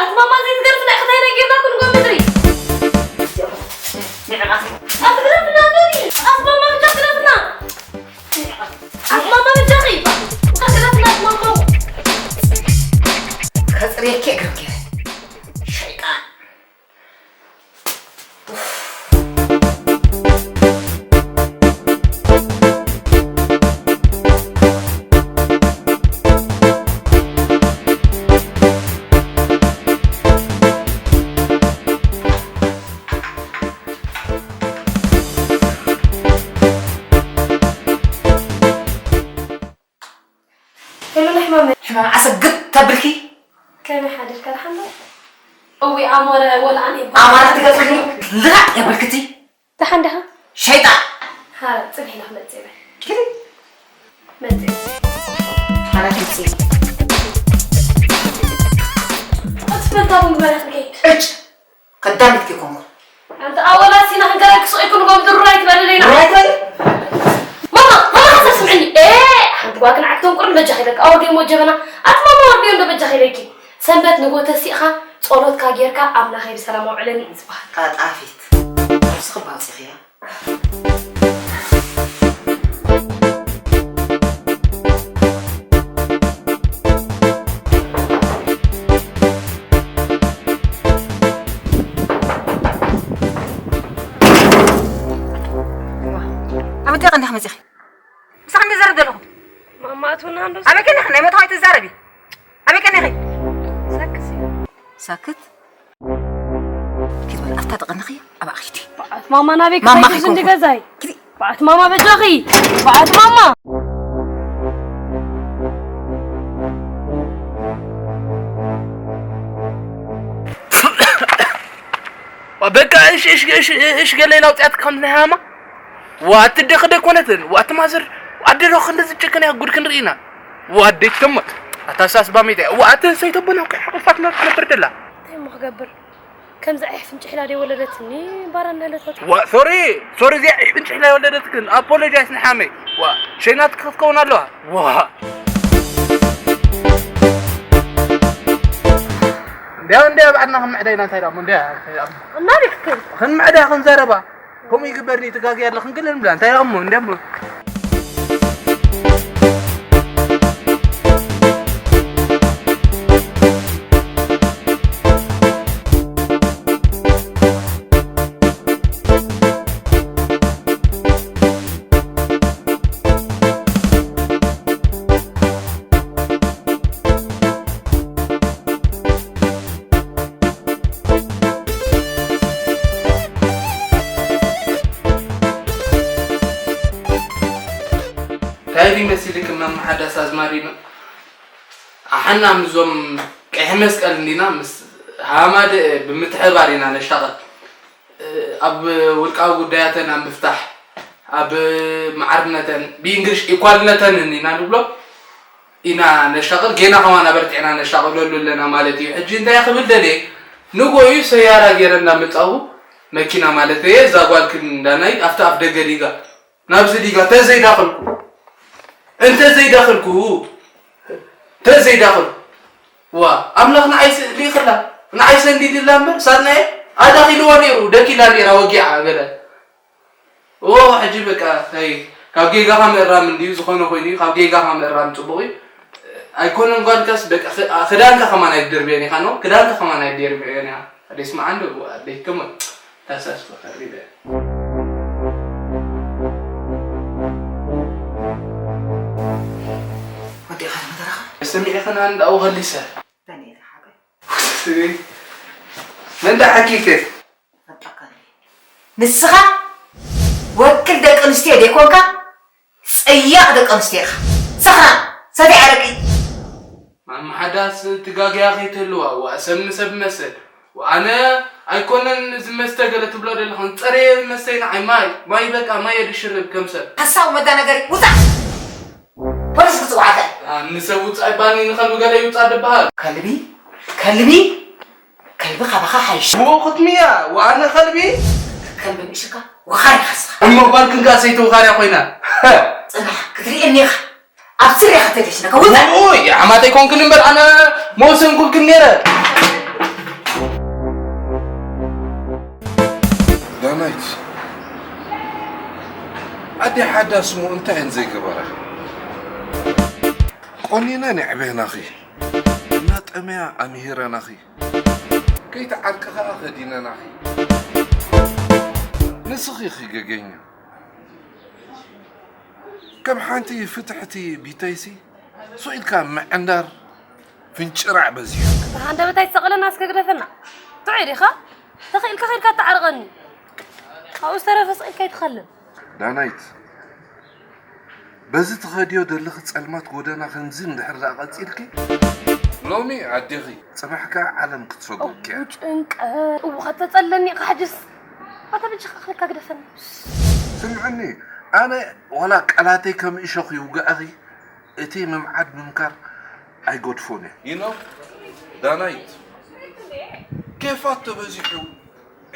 ኣትማማ ዘይትገርፍና ኢኻ እንታይ ናይ ጌርና ክንጎ ምድሪ። ኣትግረፍና ዶኒ። ኣትማማ ብጃ ግረፍና። ኣትማማ ብጃኺ። ኣትግረፍና ኣትማማ። ከጽርየኪ እግርኪ። ሸይጣን። ሄሎ ናይ ሕማመይ። ሕማም ዓሰብ ግጥ ተብልኪ? ከመይ ሓዲርካ? ደሓን ዶ? እዊ ኣሞረ ወላ ኣነ ይበሃል። ኣማራ ትገጽኒ ልራቅ የብልክቲ። ደሓን ዲኻ? ሸይጣን። ሃረ፣ ጽንሒ ኢለ ክመጽእ እየ። ኪዲ። መጽእ። ሓና ትምጽእ። ኣትፈልጣ ቡን ግበራ ክንከይድ። እጭ። ቀዳሚት ከይኮንኩ። ኣንተ ኣወላት ሲና ክንገረክ ስቕ ኢልኩ ንጎም ድሩር ኣይትበልለይና። ድሩር ኣይትበል? ማማ፣ ማማ፣ ሓንሳብ ስምዕኒ። ኤ፣ ሓንቲ ጓል ክንዓክቶም ቁርን በጃ ኺለክ። ኣወርድዮ እሞ ጀበና። ኣቲ ማማ፣ ወርድዮ እንዶ በጃ ኺለኪ። ሰንበት ንጎ ተሲእኻ፣ ጸሎትካ ጌርካ፣ ኣምላኸይ ብሰላም ኣውዕለኒ እዩ ዝበሃል። ቀጣፊት። ነብስኺ ባውጺኽያ። ኣብ እንታይ ቀንዲኻ መፂኺ? ምሳኻ እንደ ዘረብ ዘለኹ። ማማ፣ ኣትውና እንዶ። ኣበይ ቀኒኺ? ናይ መታወይ ትዛረቢ። ኣበይ ቀኒኺ? ሰክሲ። ሳክት። ኪድ በል፣ ኣብታ ተቐንኺ፣ ኣብኣ ኺዲ። በዓት ማማ ናበይ ማማ ክኸይድ እዚ እንዲ ከይኮንኩ። ገዛይ? ኪዲ። በዓት ማማ በጃኺ። በዓት ማማ። ዋ፣ በቃ እሽ፣ እሽ፣ እሽ፣ እሽ፣ ገለ ኢላ ኣውፅኣት ከም ናይ ሃማ። ዋ፣ እቲ ደኽ ደኮነትን። ዋ፣ እቲ ማዘር። ኣደ ዶ ክንደዚ ጨከን እያ ጉድ ክንርኢ ኢና። ዋ፣ ኣደይ ትሞት። ኣታ ሳስ ባሜታ። ዋ፣ እቲ ሰይተቦና እኮ ሓቑፋት ነበር ደላ። እንታይ እሞ ክገብር? ከምዚ ዓይሕ ፍንጭሕ ኢላ ደይ ወለደትኒ፣ ባራ እናለተት። ዋ፣ ሶሪ፣ ሶሪ፣ እዚኣ ዓይሕ ፍንጭሕ ኢላ የወለደትክን። ኣፖሎጃይስ ንሓመይ። ዋ፣ ሸይናት ክትከውን ኣለዋ። ዋ። እንዲያ፣ እንዲያ፣ ባዕድና ክንምዕዳ ኢና፣ እንታይ ደኣ እሞ፣ እንዲያ፣ እንታይ ደኣ እሞ። እና ሪክክን። ክንምዕዳ፣ ክንዘረባ። ከምኡ ይግበርኒ፣ ትጋግያ ኣለኽን፣ ግልን ብላ፣ እንታይ ደኣ እሞ፣ እንዲያ እሞ። እንታይ ድዩ መሲልክ ማማ ሓዳስ ኣዝማሪኖ? ኣሓና ምስዞም ቀይሕ መስቀል እንዲና ምስ ሃማደ ብምትሕባር ኢና ነሻቕል። ኣብ ውልቃዊ ጉዳያተን ኣብ ምፍታሕ፣ ኣብ ማዕርነተን፣ ብእንግሊሽ ኢኳልነተን ኢና ንብሎ፣ ኢና ነሻቕል። ጌና ከማን ኣበርቲዕና ነሻቕለሉ ኣለና ማለት እዩ። ሕጂ እንታይ ክብል ደልየ፣ ንጎ እዩ ሰያራ ገይረ እንዳመጻኹ፣ መኪና ማለት እየ፣ እዛ ጓል ክንዳናይ ኣብቲ ኣፍ ደገ ዲጋ ናብዚ ዲጋ ተዘይዳኽልኩ፣ እንተ ዘይዳኽልኩ፣ ተዘይዳኽልኩ፣ ዋ፣ ኣምላኽ ንዓይ ስ-፣ ልኢኽላ፣ ንዓይ ሰንዲድላ እምበር፣ ሳጥናኤል ኣዳኺልዋ ነይሩ፣ ደኪላ ነይራ፣ ወጊዓ፣ በለ። ኦ፣ ሕጂ በቃ፣ እንታይ፣ ካብ ጌጋኻ ምእራም እንድዩ፣ ዝኾነ ኮይኑ እዩ፣ ካብ ጌጋኻ ምእራም ጽቡቕ እዩ። ኣይኮነን ጓልካስ፣ በቃ፣ ኽ-፣ ክዳንካ ከማን ኣይትድርብዮን ኢኻ፣ ኖ? ክዳንካ ከማን ኣይትደርብዮን ኢኻ። ኣደይ ስምዓ እንዶ፣ ኣደይ ከማን። ታሳስ ፈኸሪ በ። ወዲኻ መደረኻ? ሰሚዕኽና እንዳኡ ኸሊሰ። በኔታ ሓቀይ። ስሚ። መን ደሓኪ ከ? ፈጠካ። ንስኻ ወክል ደቂ ኣንስትዮ ደይኮንካ፣ ጸያቕ ደቂ ኣንስትዮ ኢኻ። ሰኽራን፣ ሰቲ ዓረቂ። ማማ ሓዳስ ትጋግያ ከይትህልዋ፣ ዋ፣ ሰብ ንሰብ መሰል። ዋ፣ ኣነ ኣይኮነን እዚ መስተ ገለ ትብሎ ዘለኽን፣ ጸረየ መስተ ንዓይ ማይ፣ ማይ በቃ፣ ማይ እየ ዝሽርብ ከም ሰብ። ሓሳዊ መዳናገሪ፣ ውጻእ! ፖሊስ ክጽውዓካ። ኣ፣ ንሰብ ውጻእ ይባልኒ፣ ንኸልቢ ገለ ይውጻእ ድበሃል። ከልቢ? ከልቢ? ከልቢ ካባኻ ሓይሽ። ብኡ ክትምያ፣ ወኣነ ከልቢ? ከልቢ ንእሽካ ወኻሪ ኻስኻ። እሞ ጓል ክንጋ ሰይቲ ወኻርያ ኮይና። ጽናሕ፣ ክትርእየኒ ኢኻ። ኣብ ስርያ ከተገሽነካ፣ ውጻእ! ውይ፣ ዓማተይ ኮንክን እምበር ኣነ መወሰንኩልክን ነይረ። ኣዴ ሓዳስ እሞ እንታይ እየን ዘይገበራ? ቆኒነን የዕቤናኺ፣ እናጠመያ ኣምሂረናኺ፣ ከይትዓርቂ ኸኣ ኸዲነናኺ። ንስኺ ኢኺ ገገኛ። ከም ሓንቲ ፍትሕቲ ቢተይሲ ስቕ ኢልካ ምዕንዳር ፍንጭራዕ በዚሑ። ኣታ ሃንደበት ኣይትሰቐለና እስከ ግደፈና። ጥዑይ ዲኻ? ተኽኢልካ ኸይድካ ኣተዓርቐኒ። ካብኡ ዝተረፈ ስቕ ኢልካ ኣይትኸልል። ዳናይት፣ በዚ ትኸድዮ ዘለኺ ጸልማት ጎደና ከምዚ እንድሕር ደኣ ቀጺልኪ፣ ሎሚ ኣዴኺ፣ ጽባሕ ከኣ ዓለም ክትሰጉምኪ እያ። እው ጭንቀት፣ እው ከተጸለኒ ኢኻ ሕጅስ። ኣታ በጃኻ ክልካ ግደፈኒ። ስምዕኒ፣ ኣነ ዋላ ቃላተይ ከም እሾኽ ይውግኣኺ፣ እቲ ምምዓድ ምምካር ኣይገድፎን እየ። You know፣ ዳናይት፣ ኬፋት ተበዚሑ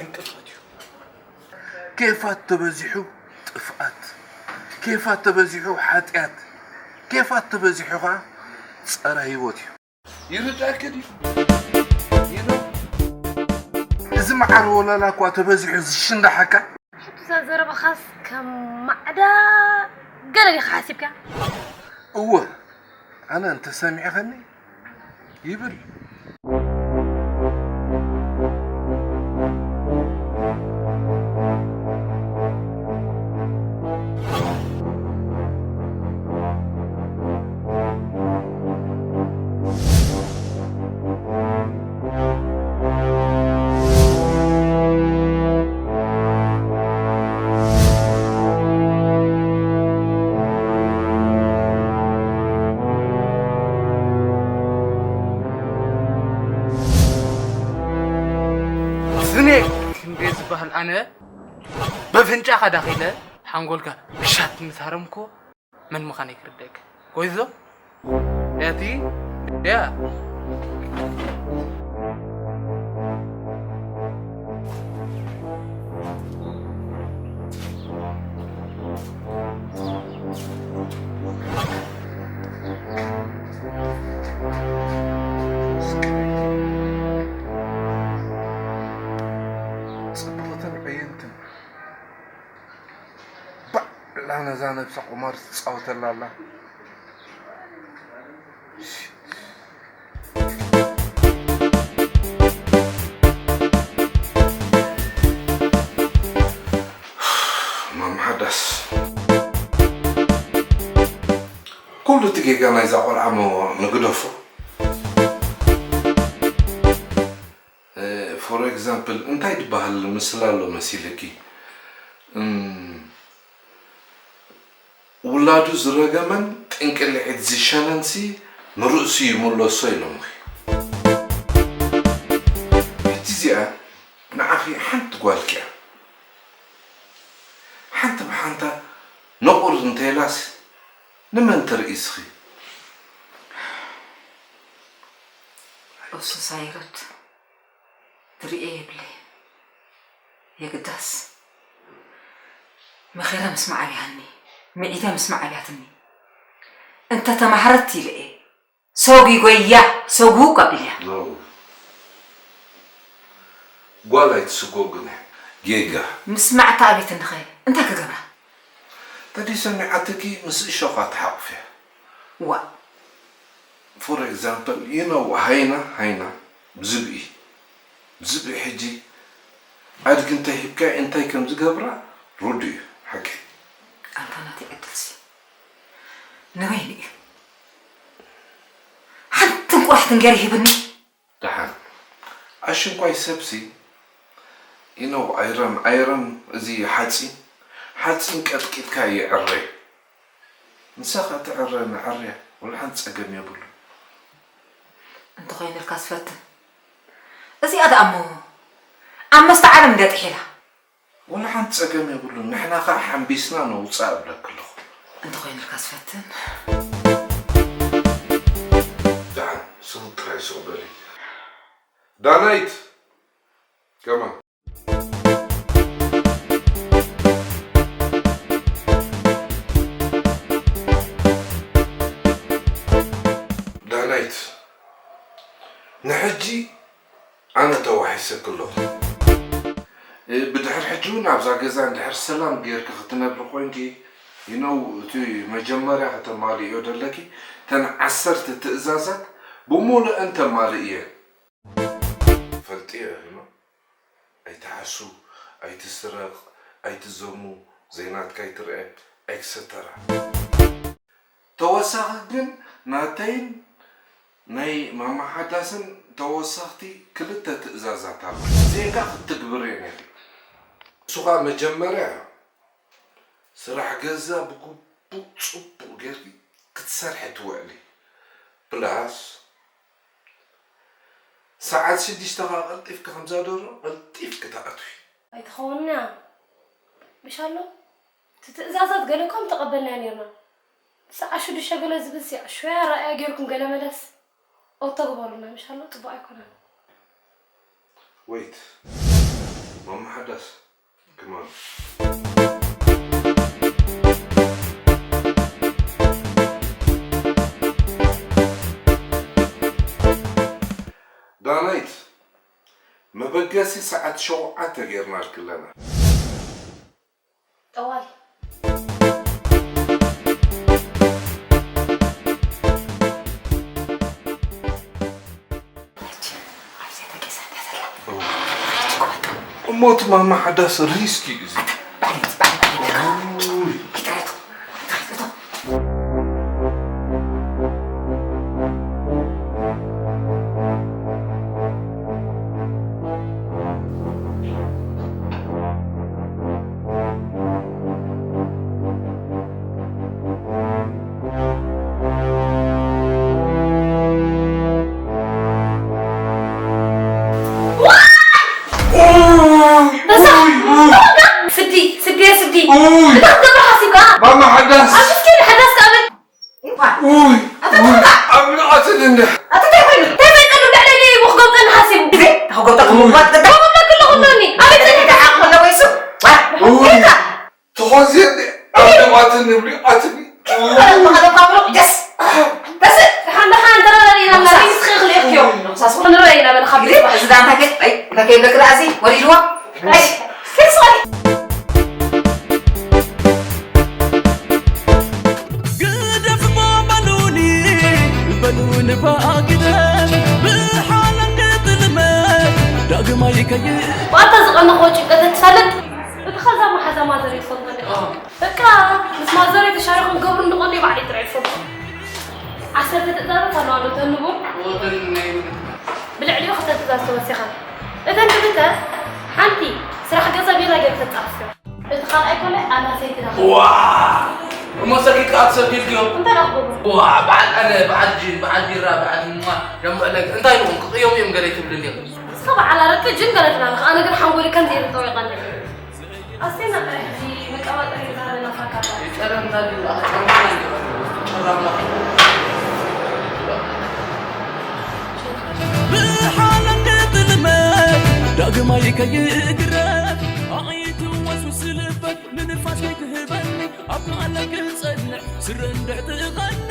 ዕንቅፋት እዩ። ኬፋት ተበዚሑ ጥፍኣት፣ ኬፋት ተበዚሑ ሓጢኣት፣ ኬፋት ተበዚሑ ኸዓ ጸረ ህይወት እዩ። ይርዳእኪ ድዩ? You know፣ እዚ መዓር ወለላ እኳ ተበዚሑ ዝሽንዳሓካ። ሕጂ እዛ ዘረባኻስ ከም ማዕዳ ገለ ዲኻ ሓሲብካ? እወ፣ ኣነ እንተሰሚዕኸኒ ይብል። ስኔ ክንደይ ዝበሃል ኣነ በፍንጫኻ ዳኺለ ሓንጎልካ ብሻት ምስ ሃረምኩ መን ምዃነይ ክርደእካ። ጎይዞ? ያቲ? ያ? ጽቡቕትን ዕይንትን። ባዕ ኢላ ነዛ ነብሳ ቁማር ትጻወተላ ኣላ። ማማ ሓዳስ፣ ኩሉ እቲ ጌጋ ናይዛ ቆልዓ እሞ ንግደፎ። እ፣ for example እንታይ ዝበሃል ምስላ ኣሎ መሲልኪ? እም፣ ውላዱ ዝረገመን ጥንቅልዒት ዝሸነንሲ ንርእሱ ይምለሶ ኢሎምኺ። ሕጂ እዚኣ ንዓኺ ሓንቲ ጓልኪ እያ። ሓንቲ ብሓንታ ነቑር እንተይላስ ንመን ትርኢ እስኺ? እሱ ሳይረድ ትርእየ የብለይ። የግዳስ መኺረ ምስማዕ ኣብያኒ፣ ምዒተ ምስማዕ ኣብያትኒ። እንተ ተማህረት ኢለ እየ። ሰጉ ይጎያ፣ ሰጉ እኮ ኣቢልያ። ኖ። ጓል ኣይትስጎ ግን ጌጋ። ምስማዕ እታ ኣቤትንኸ እንታይ ክገብራ? ተዲ ሰሚዓትኪ ምስ እሾኻ ትሓቑፍያ። ዋ። For example፣ you know፣ ሃይና፣ ሃይና፣ ብዝብኢ፣ ብዝብኢ ሕጂ ኣድጊ እንተሂብካዮ እንታይ ከም ዝገብራ ርዱእ እዩ፣ ሓቂ። ኣንታ ናተይ ዕድልሲ ንበይኑ እዩ። ሓንቲ እንቁራሕትን ገይሩ ሂብኒ። ደሓን። ኣሽንኳይ ሰብሲ፣ you know፣ ኣይረን፣ ኣይረን፣ እዚ ሓፂን፣ ሓፂን ቀጥቂጥካ ይዕረ። ንሳ ኸኣ ትዕረ ንዕርያ፣ ወላ ሓንቲ ጸገም የብሉን። እንተኾይኑልካ ዝፈትን። እዚኣ ደኣ እሞ ኣብ መስተ ዓለም እንድያ ጥሒላ። ወላ ሓንቲ ጸገም የብሉን። ንሕና ኸኣ ሓንቢስና ነውጽኣ እብለኪ ኣለኹ። እንተኾይኑልካ ዝፈትን። ደሓን፣ ስቕ ጥራይ ስቕ በሊ። ዳናይት! ከማን። ዳናይት፣ ንሕጂ ኣነ ተዋሒሰኪ ኣለኹ። እ፣ ብድሕር ሕጂ እውን ኣብዛ ገዛ እንድሕር ሰላም ጌርኪ ክትነብሪ ኮይንኪ፣ You know እቲ መጀመርያ ከተማልእዮ ደለኪ እተን ዓሰርተ ትእዛዛት ብምሉአን ተማልእየን። ፈልጥዮ you know ኣይትሓሱ፣ ኣይትስረቕ፣ ኣይትዘሙ፣ ዘይናትካ ኣይትርአ፣ ኤክሰተራ። ተወሳኺ ግን ናተይን ናይ ማማ ሓዳስን ተወሰኽቲ ክልተ ትእዛዛት ኣሎ። እዚኤን ከዓ ክትትግብርየን ኢኺ። እሱ ከዓ መጀመርያ ስራሕ ገዛ ብግቡእ ፅቡቕ ጌርኪ ክትሰርሒ ትውዕሊ። ፕላስ ሰዓት ሽዱሽተ ከዓ ቀልጢፍኪ ከምዛ ደሮ ቀልጢፍኪ ትኣትዊ። ኣይትኸውንና ምሽ ኣሎ እቲ ትእዛዛት ገለ እኳ ምተቐበልናዮ ነይርና። ሰዓት ሽዱሽተ ገለ ዝብል ሲያ ሽወያ ራእያ ጌርኩም ገለ መለስ ኦቶ ግበሩና ምሽ ኣሎ ጽቡቕ ኣይኮነን። Wait ማማ ሓዳስ ክማን ዳናይት መበገሲ ሰዓት ሸውዓተ ጌርናልኪ ኣለና። ጠዋይ እሞ እቲ ማማ ሓዳስ ሪስክ እዩ እዚ። ስዲ ስዲ ስዲ እንታይ ክትገብር ሓሲብካ? ማማ ሓዳስ ኣብ እስኪ ሓዳስ ከኣበል እንኳን ውይ ኣታ ውይ ትምጣ ኣብ ንኣትን እንደ ኣታ እንታይ ኮይኑ እንታይ ፈይጠሉ ልዕለሊ ምኽገብጠኒ ሓሲብ ግዜ ተኸገብጠ ውይ። ክምጓት ገዳ ተኸብለክ ኣለኹ ኖኒ ኣበይ ጸኒሕካ? ተዓቕ ከሎ ወይሱ ውይ። ኢልካ ትኾን ዘየለ ኣብ ንኣትን ንብሊ ኣትን ደስ ደስ ሓንዳኻ እንተረዳዲእና እና ንስኺ ክልእኽዮ ንኽሳስ ንረኣይና በለ ካብ ግዜ ቤት እዚ ዳንታ ከ እንታይ ከይብለክ ደኣ እዚ ወሪድዎ ግደፍሞ በሉኒ በሉኒ ባግደፍ ብሓለንግ ጥልመ ዳግማይ ከይድ ብኣንተ ዝቐነኽዎ ጭንቀት ትፈልጥ እቲ ኸዛ መሓዛ ማዘር ይፈልጦ በቃ ምስ ማዘር ተሻሪኹም ገብሩ እንድቐንዩ ባዕሊ ጥራይ ይፈልጦ ዓሰርተ ትእዛዛት ኣለዋ ዶ ተንቡ ብልዕሊኡ ክልተ ትእዛዝ ተወሲኻ እተን ክልተ ሓንቲ ስራሕ ገዛ ቤላ ገይሩ ተጻፍዮ እቲ ካልኣይ ኮለ ኣና ሰይቲ ዳ ዋ እሞ ሰኪት ከኣ ትሰኪት ዲዮም እንታይ ዳኽጎ ዋ በዓል ኣነ በዓል ጅን በዓል ቢራ በዓል ማ ደሞ ዕለግ እንታይ ንኹም ክቕየሙ እዮም ገለ ትብልኒ እስኻ በዓል ኣረቂ ጅን ገለ ትናለኻ ኣነ ግን ሓንጎሊ ከም ዘይርጠው ይቐንዕ ኣስቴና ጥራሕ ሕጂ መቀባጠሪ ዝሃበና ፋካታ ይጠረምና ድዩ ኣኽጠርና ጭራማ ብሓለንግ ጥልመት ዳግማይ ከይግረፍ ኣዒትወስውስ ልበይ ንንፋስ ከይትህበኒ ኣብ መዓላ ክጸንዕ ስረ እንድሕትቐኒ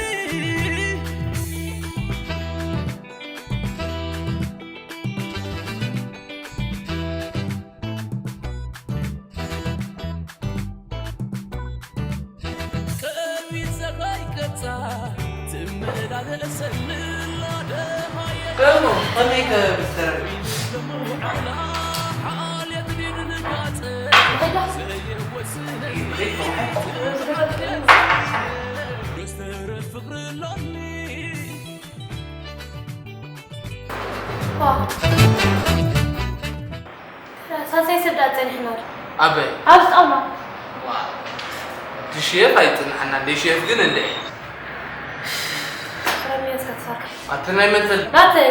ሳልሳይ ሰብ ደኣ ጸኒሕና ዶ? ኣበይ? ኣብዚ ጣውላ። ዋ፣ እቲ ሼፍ ኣይጽንሓና፣ እንደ ሼፍ ግን እንደ ረሚያ ሳትሳካ። ኣቲ ናይ መን ፈል? ናተይ።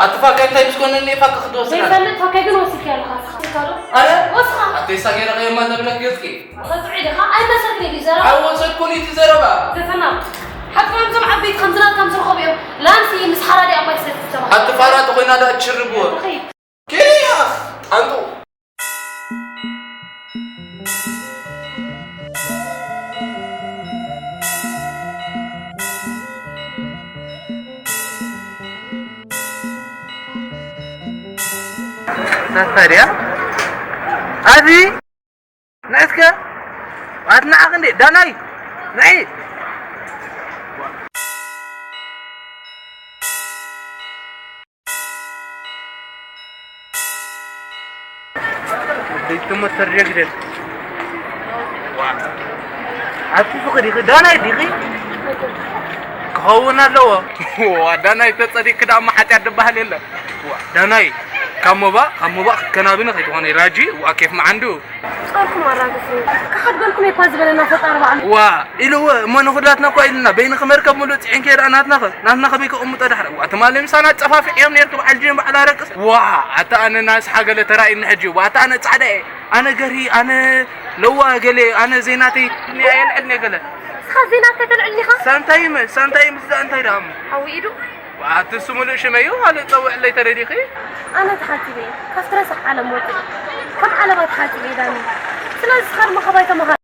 ኣቲ ፋካ እንታይ ምስ ኮነ እኔ ፋካ ክትወስድ ኣለ? ዘይፈልጥ ፋካ ግን ወሲድካ ኣለኻ እስኻ። ትካሉ? ኣረ? ወስኻ። ኣቲ ሳጌራ ቀየማ ተብለክ ገጽኪ? ኸጽዒ ዲኻ? ኣይመሰልክን እዩ ዘረባ። ኣይወሰድኩን እዩ እቲ ዘረባ። ዘፈና። ሓቅም እዞም ዓበይቲ ከም ዝናትካ ምስ ረኸቡ እዮም። ላምሲ ምስ ሓራዲ ኣባይ ሰልፊ ዝተባህሉ። ኣቲ ፋራ ተኾይና ደኣ ትሽርብዎ። ተኸይድ። ኬንያ ጣንጡ ታዲያ ኣዚ ንስከ ኣትናዓኽ እንዴ ዳናይ? ናይ ደይትሞ ተርጀግደል ኣቲ ፍቕሪ ዳናይ ዲኺ ክኸውን ኣለዎ። ዋ ዳናይ ተጸዲቅኪ ደኣ እሞ ሓጢኣት ዝበሃል የለን። ዋ ዳናይ ካብ ሞባእ ካብ ሞባእ ክትከናብኒ ከይትኾነ ራጂ ዋ ኬፍ መዓንዱ። ጾርኩም ኣራግፉ። ክሓድገልኩም እኳ ዝበለና ፈጣሪ በዓሉ። ዋ ኢልዎ እሞ ንኹላትና እኳ ኢልና በይንኺ መርከብ ሙሉእ ጽዒንኪ ደኣ ናትናኸ ናትና ከመይ ከቕምጦ ዳሕረ ዋ ትማሊ ምሳና ጸፋፊዕ እዮም ነርኪ በዓል ጂን በዓል ኣረቅስ ዋ ኣታ ኣነ ናስሓ ገለ ተራእዩኒ ሕጂ ዋ ኣታ ኣነ ጻዕዳ እየ ኣነ ገሪ ኣነ ለዋ ገለ ኣነ ዜናተይ እኔ ኣየልዕልኒ ገለ ንስኻ ዜና ከተልዕልኒ ኢኻ? ሳንታይም ሳንታይም እዛ እንታይ ደኣ እሞ ሓዊ ኢዱ ኣቲ እሱ ሙሉእ ሽመይ እዩ ካልእ ጸውዕለይ ተረዲኺ? ኣነ ተሓጺበ እየ ካብቲ ረሳሕ ዓለም ወጺእ ከም ዓለባ ተሓጺበ እየ ዳኒ ስለዚ ንስኻ ድማ ካባይ ተመሃር።